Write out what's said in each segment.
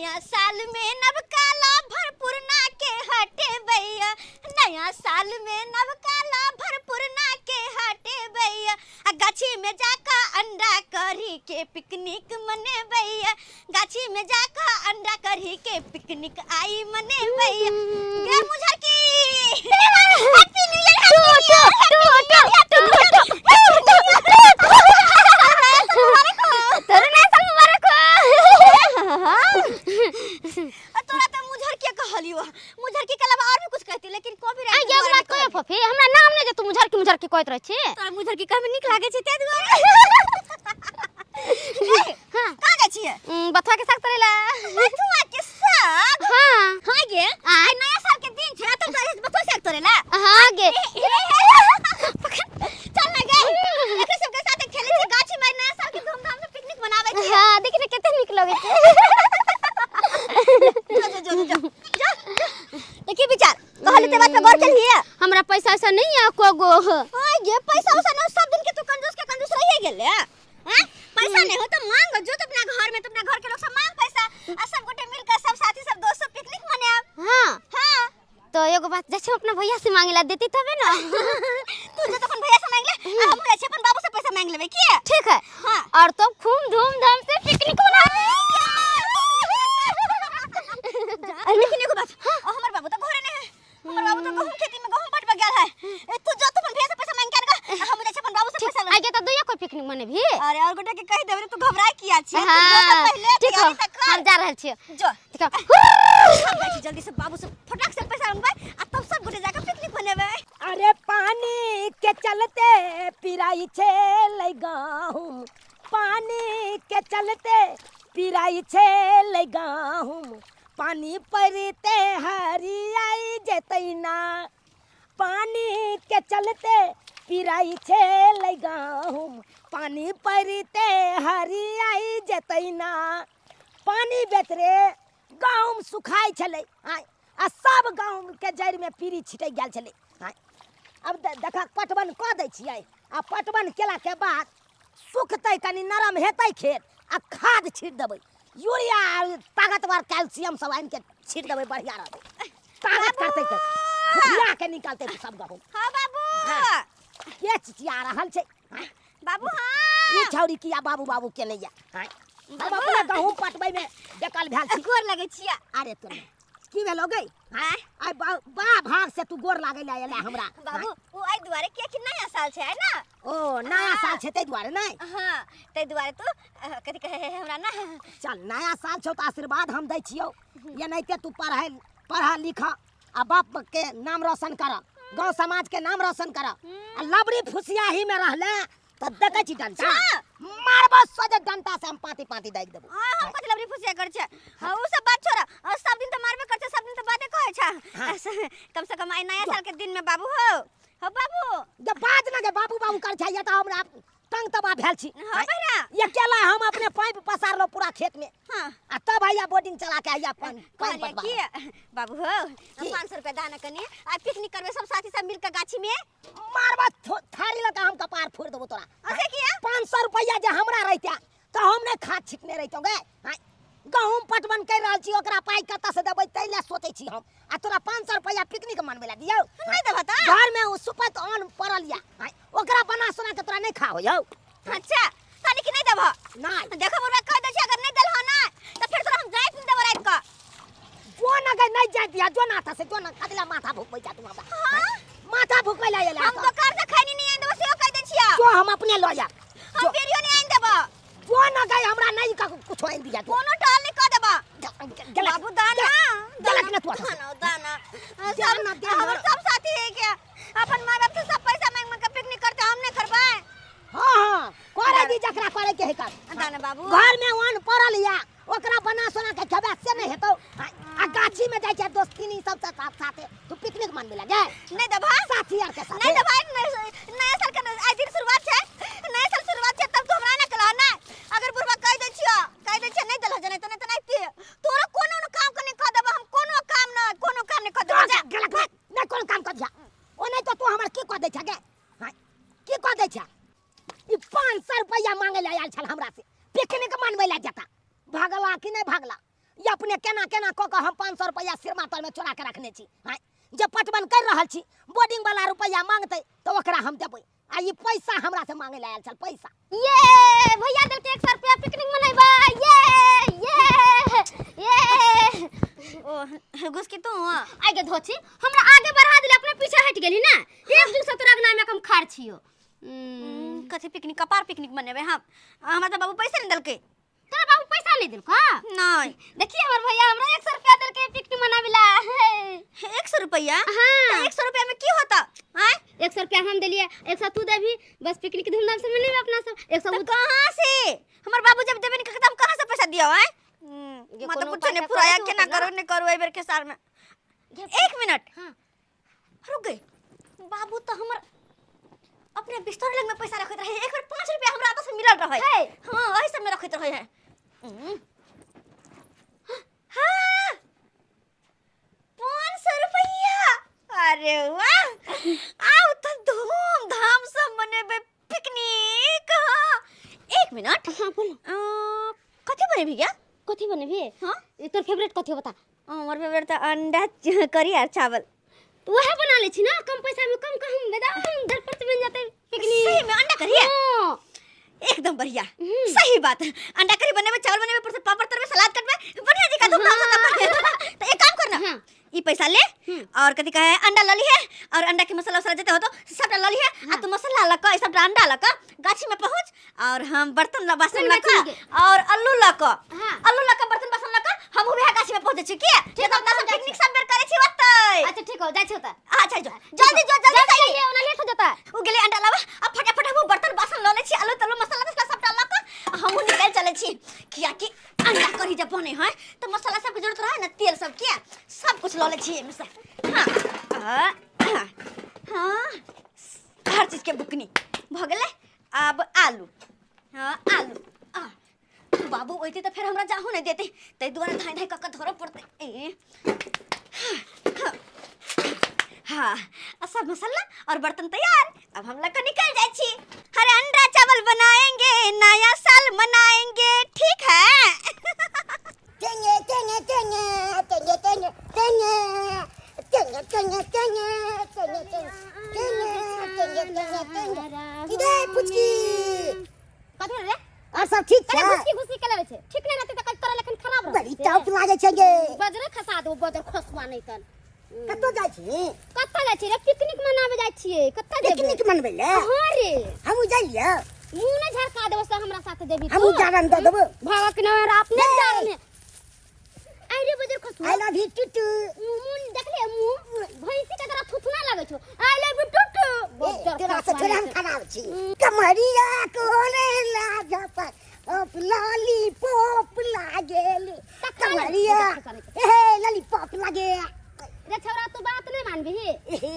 नया साल में नवकाला भरपूर ना के हटेबैया, नया साल में नवकाला भरपूर ना के हटेबैया, आ गाछी में जाकर अंडा करी के पिकनिक मनेबैया, गाछी में जाकर अंडा करी के पिकनिक आई मनेबैया। गे मुझर की happy new year, happy new year, happy new year, तोरो नया साल मुबारक हो। तोरा तो मुझर के कहलियो, मुझर के अलावा और भी कुछ कहती लेकिन कॉपीराइट आ के ये दुआरे बात नहि कहियो कहलियो। फफी, हमरा नाम नहि जे तू मुझर की कहैत रहै छी। तोरा मुझर की कहमे नीक लागै छै ताहि दुआरे। हाँ। कहाँ जाइ छियै? बथुआ के साग तोड़ै ला। बथुआ के साग? हाँ। हाँ गे, आइ नया साल के दिन छै, तब तो बथुआ साग तोड़ै ला। हाँ गे। चल ना गे, एकरे सबके साथे खेलै छियै गाछी में, नया साल के धूमधाम से पिकनिक मनाबै छियै। हाँ, देख ने कते नीक लगै छै। जो जो जो जो जो, तो की विचार कहली ते बात पे गौर केलियै? हमरा पैसा वैसा नहीं है को गो। हां गे, पैसा वैसा न, सब दिन के तू कंजूस के कंजूस रहिए गेले हैं। पैसा नहीं हो तो मांग, जो तो अपना घर में तो अपना घर के लोग सब मांग पैसा आ सब गोटे मिलकर सब साथी सब दोस्त सब पिकनिक मनाएब। हाँ। हाँ। तो एगो बात जाइ छी अपना भैया से मांगे ला देती तबे ना। तू जो तो अपन भैया से मांग ले, आ हम जाइ छी अपन बाबू से पैसा मांग लेबै की? ठीक है। हाँ। और तो खूब धूमधाम से पिकनिक मनाएब। अरे लेकिन एगो बात, हमर बाबू तो घरे नहीं है, हमर बाबू तो गहूम खेती में गहूम पटवा गेल है। ए, तू जो तो अपन भैया से पैसा मांग के आन गा, आ हम जाइ छी अपन बाबू से पैसा आगे तो दुइयो कोई पिकनिक मनेबही। अरे और गोटे के कहि देबै तू घबराय किया छी? तू जो तो हाँ, पहिले ठीक हो, तैयारी त कर। हम जा रहल छियै। जो। ठीक हो। हम जाइ छी जल्दी से बाबू से फटाक से पैसा मंगबै आ तब सब गोटे जाके पिकनिक मनेबै। अरे पानी के चलते पिराई छे लै गहूम, पानी के चलते पिराई छे लै गहूम, पानी पड़ते हरियाई जेतै ना, पानी के चलते पिराई छे लै गहूम, पानी पड़ते हरियाई जेतै ना। पानी बेतरे गहूम सुखाइ छलै आय, आ सब गहूम के जड़ि में पीरी छिटकि गेल छलै आय। अब देखा पटवन कऽ दै छियै, आ पटवन केला के बाद सुखतै कनि नरम हेतै खेत, आ खाद छीट देबै, यूरिया ताकतवर कैल्शियम सब आनि के छीट देबै, बढ़िया रहतै, ताकत करतै के खुखिया के निकलतै सब गहूम। हाँ बाबू। हाँ। के चिचिया रहल छै? हाँ। बाबू, हाँ। ई छौरी किया बाबू बाबू के नहीं या? हाँ। हम बाबू। अपना गहूम पटबै में देखल भेल छी। गोर लगै छियै। अरे तोरा की भेलो गई? हाँ। आइ बा भाग से तू गोर लागै ला एला हमरा। बाबू, ओ आइ दुआरे किया कि नया साल छै, है ना? ओ नया साल छै तै दुआरे नै? हाँ, तै दुआरे तू, कथी कहै है हमरा ना? चल नया साल छौ त आशीर्वाद हम दै छियौ, एनाहिते तू पढ़ लिख आ बाप के नाम रोशन कर, गांव समाज के नाम रोशन कर। आ लबड़ी फुसियाही में रहले त देखै छी डंटा। हाँ। मारबो सोझे डंटा से हम पाती पाती दागि देबो। हाँ, हम कथी लबड़ी फुसिया कर छै? हाँ, उ सब बात छोड़, और सब दिन त मारबे कर छै, सब दिन त बाते कहै छै। हाँ। कम से कम आइ नया साल के दिन में बाबू हो, हो बाबू। जब बाज ना गे बाबू बाबू कर छै, या त हमरा तंग तबाह भेल छी। हाँ, बहरा। अकेला हम अपने पाइप पसारलो पूरा खेत में। हाँ। आ तब हैया बोर्डिंग चला के हैया पानि कहलियै पटवा। की बाबू हो, की? 500 रुपया दाना कनी, आ पिकनिक करबै सब साथी सब मिलके गाछी में। मारबा थारी लगा हम कपार फोड़ देबो तोरा। अच्छा किया? 500 रुपया जे हमरा रहिते त हम नै खाद छिटने रहितौं गे। हाँ, गहूम पटवन कर रहल छी, ओकरा पाइ कतऽ से देबै तै लए सोचै छी हम, आ तोरा 500 रुपया पिकनिक मनबै लए दियौ? नै देबह त? घर में ओ सुपत अन्न पड़ल या, हाँ, ओकरा बना सोना के तोरा नै खा होयौ। अच्छा, तानी कि नै देबह? नै। देखो बुढ़वा कह दै छी, अगर नै देलह ना त फेर तोरा हम जाइत नै देबौ राति कऽ। जो न गई नै जाइत दिया, जो ना था से जो ना, कदला माथा भुकबै जा तू हमरा। हाँ? माथा भुकबै ला एला हम तो। दोकान से खैनी नै आनि देबौ सेहो कह दै छियौ। जो हम अपने ल जाब। हम जो। बेरियो नै आनि देबौ। जो न गई हमरा नै कुछो आनि दिया तू। कोनो टाल नै कह देबौ। गेलक। बाबू दाना, गेलक ना तू अतऽ से। दाना, दाना। दाना, दाना। हमर सब साथी है के अपन माँ बाप से सब पैसा मांग मांग के पिकनिक करते, हम नै करबै। हाँ, हाँ, करे दी जकरा करे के है कर। दाना बाबू। घर में अन्न पड़ल या ओकरा बना सोना के खेबै से नै हेतौ। आ गाछी में जाइ छै दोस्ती सब साथ साथे तू पिकनिक मनबै लगे? नै देबह? साथी आर के साथे। नै देबह? नया साल के आइ दिन शुरुआत छै, नया साल शुरुआत छै तब तू हमरा ना कहलह ना। अगर बुढ़बा कहि दै छियौ, कहि दै छियौ नै देलह जनै त नै त नै पी। तोरा कोनो न काम के नै कह देबह हम, कोनो काम न, कोनो काम नै कह देबह। जा। गेलक भाग, नै कोनो काम कह दिया। ओ नै त तू हमर की कह दै छै गे? हाँ, की कह दै छै? ई 500 रुपया मांगे ला आयल छल हमरा से, पिकनिक मनबै ला जेता। भागला कि नै भागला? ई अपने केना केना कऽ कऽ हम 500 रुपैआ सिरमा तरमे चोरा के रखने छी। आँय, जे पटवन करि रहल छी, बोर्डिंग वाला रुपैआ मांगतै तऽ ओकरा हम देबै, आ ई पैसा हमरा से मांगे ला आयल छल पैसा। ये भैया देलकै 100 रुपया, पिकनिक मनेबै। ये ये ये। ओ घुसकी तू। आगे धोची हमरा आगे बढ़ा दिले, अपने पीछे हट गेली ना। एक जुग से तोरा अंगना में हम खार छियो। कथी पिकनिक? कपार पिकनिक मनेबै हम? हमरा तऽ बाबू पैसा नहि देलकै। तोरा बाबू पैसा नहीं देलको? नहीं। देखिए हमर भैया हमरा 100 रुपया देलकै पिकनिक मनावेला। 100 रुपया? हाँ। तो 100 रुपया में की होता? आय? 100 रुपया हम देलिए, 100 तू देबी, बस पिकनिक धूमधाम से मनेबे अपना सब। 100 तो कहाँ से? हमर बाबू जब देबे नहीं करते हम कहाँ से पैसा दियो? आय, ये मतलब कोनो कुछ उपाय नहीं तऽ पुराया करैत केना होतै ना। करू नहीं करू एहि बेर के साल में। एक मिनट। हाँ। रुक गई। बाबू तो हमर अपने बिस्तर लग में पैसा रखैत रहे। एक बेर 5 रुपया हमरा आपस में मिलल रहे। है। हाँ, वही सब में रखैत रहे है। हाँ, 500 रुपया। अरे वाह, आउ तो धूमधाम से मनेबे पिकनिक। हाँ, एक मिनट। हाँ बोलो। कथी बनेबी गया? कथी बनेबी? हाँ। ई तोर फेवरेट कथी हो बता? हमर फेवरेट तो अंडा करी और चावल। तो वह बना ले छी ना, कम पैसा में कम कम एकदम झटपट बन जाते पिकनिक। सही में अंडा करी है? हाँ। एकदम बढ़िया। सही बात। अंडा करी बनेबे, चावल बनेबे, ऊपर से पापड़ तरबे, सलाद कटबे, बढ़िया जी का धूमधाम से तब। तो एक काम करना। हाँ। ई पैसा ले और कथी कहे अंडा ल ली है और अंडा के मसाला वसाला जते हो तो सबटा ल ली है। आ तू मसाला ल क सबटा अंडा ल क गाछी में पहुंच और हम बर्तन ल बासन ल क और आलू ल क। हाँ। आलू ल क बर्तन बासन ल क हम उहे गाछी में पहुंचे छी के जे तो अपना सब पिकनिक सब बेर करे छी ओतै। अच्छा ठीक हो, जाइ छी ओतऽ। अच्छा जो, जल्दी जो, जल्दी जल्दी सही। जइहे, ओना लेट हो जेतै। उ गेलै अंडा लाबा। आ फटाफट हम बर्तन बासन ल लै छी, आलू तालू मसाला तसाला सबटा ल क आ हमहूँ निकलि चलै छी, कियाकि अंडा करी जब बने है तो मसाला सबके जरूरत रहे ना, तेल सब के सब कुछ ल लै छी एहिमे से। हाँ, हाँ, हाँ, हर चीज के बुकनी भऽ गेलै। आब आलू, हाँ आलू। आ बाबू ओइते तऽ फेर हमरा जाहू नहि देतै, ताहि दुआरे धाँइ धाँइ कऽ कऽ धरऽ पड़तै। ए हाँ, आ सब मसाला और बर्तन तैयार। अब हम लोग निकल जाए छी। हरे अंडा चावल बनाएंगे, नया साल मनाएंगे, ठीक है? टेंगे टेंगे टेंगे टेंगे टेंगे टेंगे टेंगे टेंगे टेंगे टेंगे टेंगे टेंगे टेंगे टेंगे। इधर पुचकी। कथी रे? और सब ठीक अरे छै? घुसकी घुसकी के लेबै छै, ठीक नहि रहतै तऽ कल तोरा लेकिन खराब रहतै। बड़ी टॉप लागे छै गे। बजरे खसा देबो, बजर खसुआ नहि तन। कतौ जाइ छी? कतऽ जाइ छी रे? पिकनिक मनाबे जाइ छियै। कतऽ जेबै? पिकनिक मनबै ले? हाँ रे। हमहूँ जाइए। मुँह नहि झरका देबो से हमरा साथे जेबी तू। हमहूँ जारन दऽ देबो। भागक नहि हमरा अपने नहीं। जारन। आइ रे बजर खसुआ। I love you टूटू। मुँह देखले, मुँह भैंसी के तरह थुथुना लगै छौ। I love you टूटू। बजर तोरा से खसुआ थोड़ा हम नहि। खराब छी। कमरिया कोरे लाज पर अप लॉलीपॉप लागेल। कमरिया ए लॉलीपॉप लागे। रे छौड़ा तू बात नहीं मानबी। ए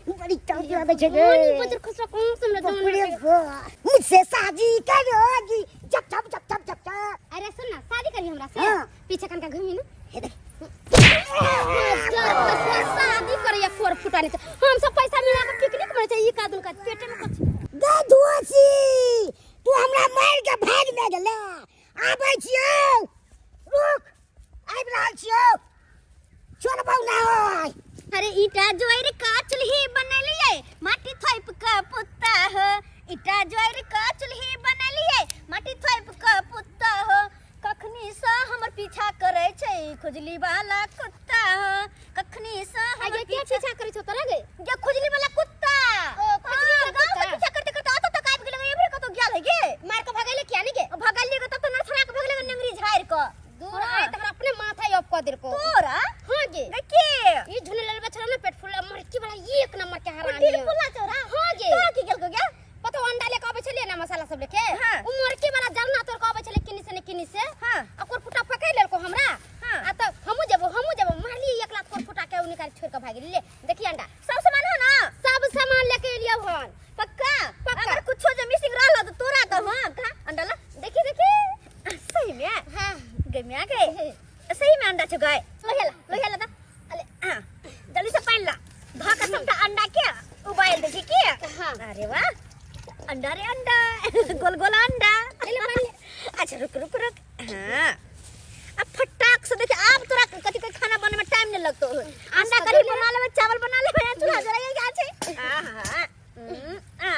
बड़ी टॉप लागै छै गे। मोनी बजर खसुआ कौन से हमरा जान बाप रे लगै। बाप, मुझसे शादी करोगी जब जब जब जब जब जब। अरे सुन ना, शादी करी हमरा से? हाँ। पीछे कनका घूमी ना। हे देख। बजर खसुआ शादी करैया फोर फुटानी से। हम सब पैसा मिला के पिकनिक मनै छै, ई कादुन का पेटे में कुछ। गे धुआसी, तू हमरा मार के भाग ने गेले। आबै छियौ, रुक, आबि रहल छियौ, छोड़बौ ना होय। अरे ईटा ज्वार का चूल्ही बनेलिए, माटी थोप का पुत्ता हो। ईटा ज्वार का चूल्ही बनेलिए, माटी थोप का पुत्ता हो। कखनी से हमर पीछा करे छै खुजली वाला कुत्ता हो। कखनी से हमर आगे के पीछा पीछा करे छौ तोरा गे? गे खुजली वाला कुत्ता। ओ, खुजली वाला हाँ, गाँव से कुत्ता। पीछा करते करते अतऽ तक आबि गेलै। एबरे कतौ गेल है गे? मार के भगैले किया नहीं गे? भगलिए गे तब तो नरथरा के भगले गे नेंगरी झाड़ि कऽ। दूर आए त हमरा अपने माथा ऑफ कर देलको। तोरा? हां गे। गे के? ई झुनल बछड़ा ना पेट फुला मरची वाला एक नंबर के हरामी। दिल फुला चौरा? हां गे। तोरा की गेलको गे? पतो अंडा लेके आबै छलियै ना मसाला सब लेके। हाँ। उ मरकी वाला जरना तोड़ के आबै छलै किन्नी से ने किन्नी से। हाँ। आ कोर फुटा पकड़ लेलको हमरा। हाँ। आ त हमहु जेबो, हमहु जेबो, मारलियै एक लाख कोर फुटा के उ निकाल छोड़ के भागि गेलै। ले देखी अंडा। सब सामान हो ना? सब सामान लेके एलियै हन। पक्का? पक्का। अगर कुछो जे मिसिंग रहल त तोरा त हां का अंडा ला। देखी देखी। सही में? हां। गे में आ गए। सही में अंडा छौ गाय। लोहिया ला, लोहिया ला दा। अले हां, जल्दी से पानि ला। धऽ के सबटा अंडा के उबाल दे छी के? हाँ। अरे वाह, अंडा रे अंडा, गोल गोल अंडा। ले ले पानि ले। अच्छा रुक रुक रुक। हाँ, अब फटाक से दे लगतो। अंडा करी बना लेबै, चावल बना लेबै, चूल्हा जराइए के छै। आहा, आ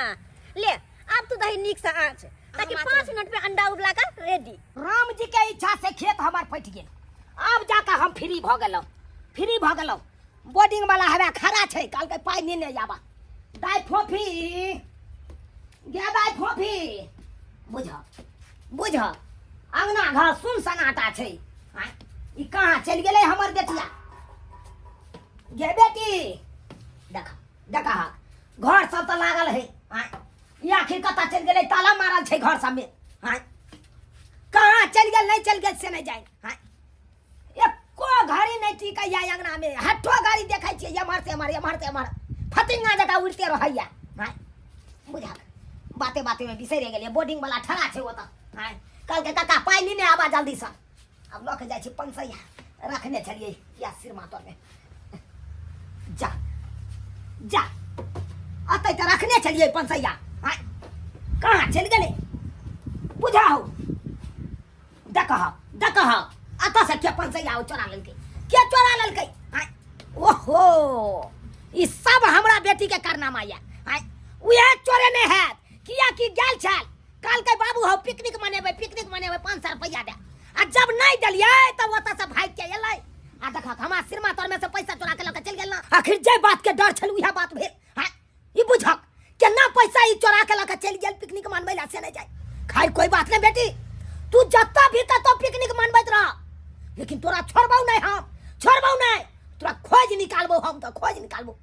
ले आब तू दही नीक से आँच, ताकि 5 मिनट में अंडा उबला का रेडी। राम जी के इच्छा से खेत हमर फटि गेल, आब जाके हम फ्री भ गेलहुँ, फ्री भ गेलहुँ। बोर्डिंग वाला हवा खड़ा छै, कहलकै पाइ नेने आबा। दाइ फोफी गे, दाइ फोफी, बुझ बुझ, अंगना घर सुन सनाटा छै। आँय, ई कहाँ चलि गेलै हमर बेटिया? गे बेटी, देख देख, घर सब तऽ लागल है। आँय, ई आखिर कतऽ चलि गेलै? ताला मारल छै घर सबमे। आँय, कहाँ चलि गेल, नहि चलि गेल से नहि जानि। आँय, एको घड़ी नहि टिकैया अंगनामे, हट्ठो घड़ी देखै छियै एम्हर से एम्हर, एम्हर से एम्हर, फतिंगा जकाँ उड़िते रहैया। आँय, बुझल बाते बाते मे बिसरि गेलियै, बोर्डिंग वाला ठड़ा छै ओतऽ। आँय, कहलकै काका पाइ लेने आबा जल्दीसँ। आब लऽ के जाइ छी, 500 रखने छलियै या सिरमा तरमे, जा जा, अतै तऽ रखने छलियै 500। आँय, कहाँ चलि गेलै? बुझाउ, देखह देखह, अतऽ से के 500 चोरा लेलकै? के चोरा लेलकै? आँय, ओहो, ई सब हमरा बेटी के कारनामा यऽ। आँय, उएह चोरेने हैत, कियाकि गेल छल, कहलकै बाबू हौ पिकनिक मनेबै, पिकनिक मनेबै, 500 रुपैआ दे। आ जब नहि देलियै तब ओतऽ से भागि के एलै, आ देखक हमरा सिरमा तरमे से पैसा चोरा के लऽ के चलि गेल ना। आखिर जे बात के डर छल उएह बात भेल। हाँ, ई बुझक केना पैसा ई चोरा के लऽ के चलि गेल पिकनिक मनबै ला से नहि जाय। खैर कोई बात नहीं बेटी, तू जतऽ भी ततऽ पिकनिक मनबैत रह, लेकिन तोरा छोड़बौ नहीं, हम छोड़बौ नहीं, तोरा खोज निकालबौ, हम तो खोज निकालबौ।